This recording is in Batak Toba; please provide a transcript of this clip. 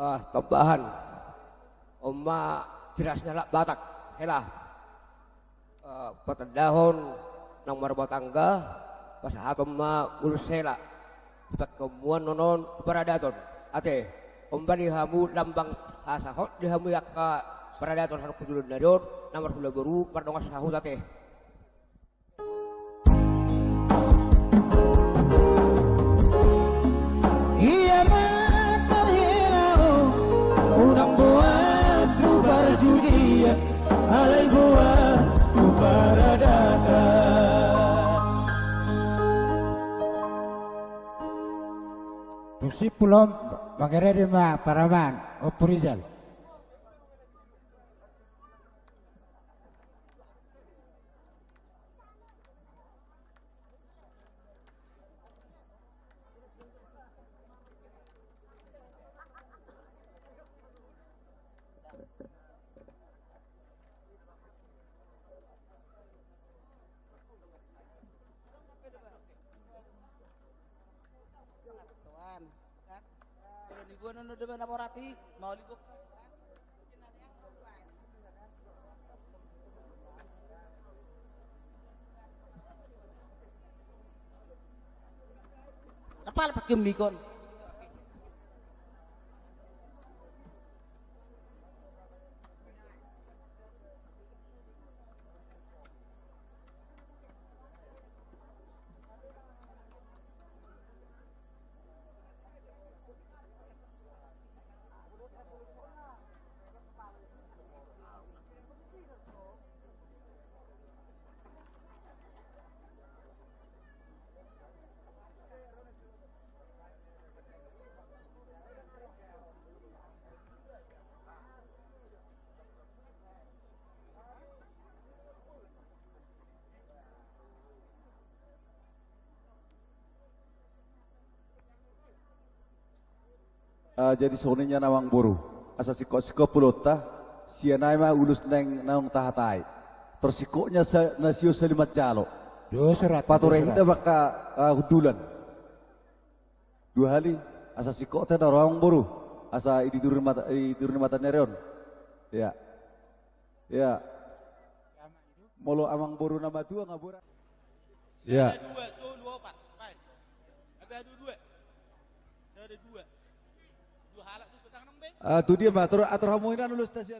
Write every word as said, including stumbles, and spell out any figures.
Ah, tambahan. On ma ciras ni halak Batak, hela. Eh, patandahon naung marrumah tangga, pasahaton ma ulos hela. Sipakemuan nonon paradaton. Ate, on ma di hamu lambang hasahot di hamu angka paradaton sahat tu joloan ni ari on, na marhula boru, mardongan sahuta ate. Ia ma tarhela ho, unang boan tu parjujian, alai boan tu paradatan. Tung simpul on, mangeredi ma paraman, Ompu Rizal. Tuan, kan? Kalau di gua nono demen apa rati, mau libur. Apa lepak gemikon? Ah, jadi songon i nian amang boru. Asa singkop-singkop ulaonta, sian i ma ulos naeng naung tahatai. Tor singkopna sa-, na sihol sahali manjalo. Dua surat, pature dua surat. Hita angka, ah, hundulan. Dua hali, asa singkop hita na ro amang boru. Asa i di tiur ni mata, i tiur ni mata ni ari on. Ya. Ya. Molo amang boru na matua nga borat. Ya. Sada dua, tuh, dua opat. Main. Ada dua dua. Sada dua. Dua halak tu sedang nang be. Ah, tu dia ma, atur, atur hamu ina dulu stasiun.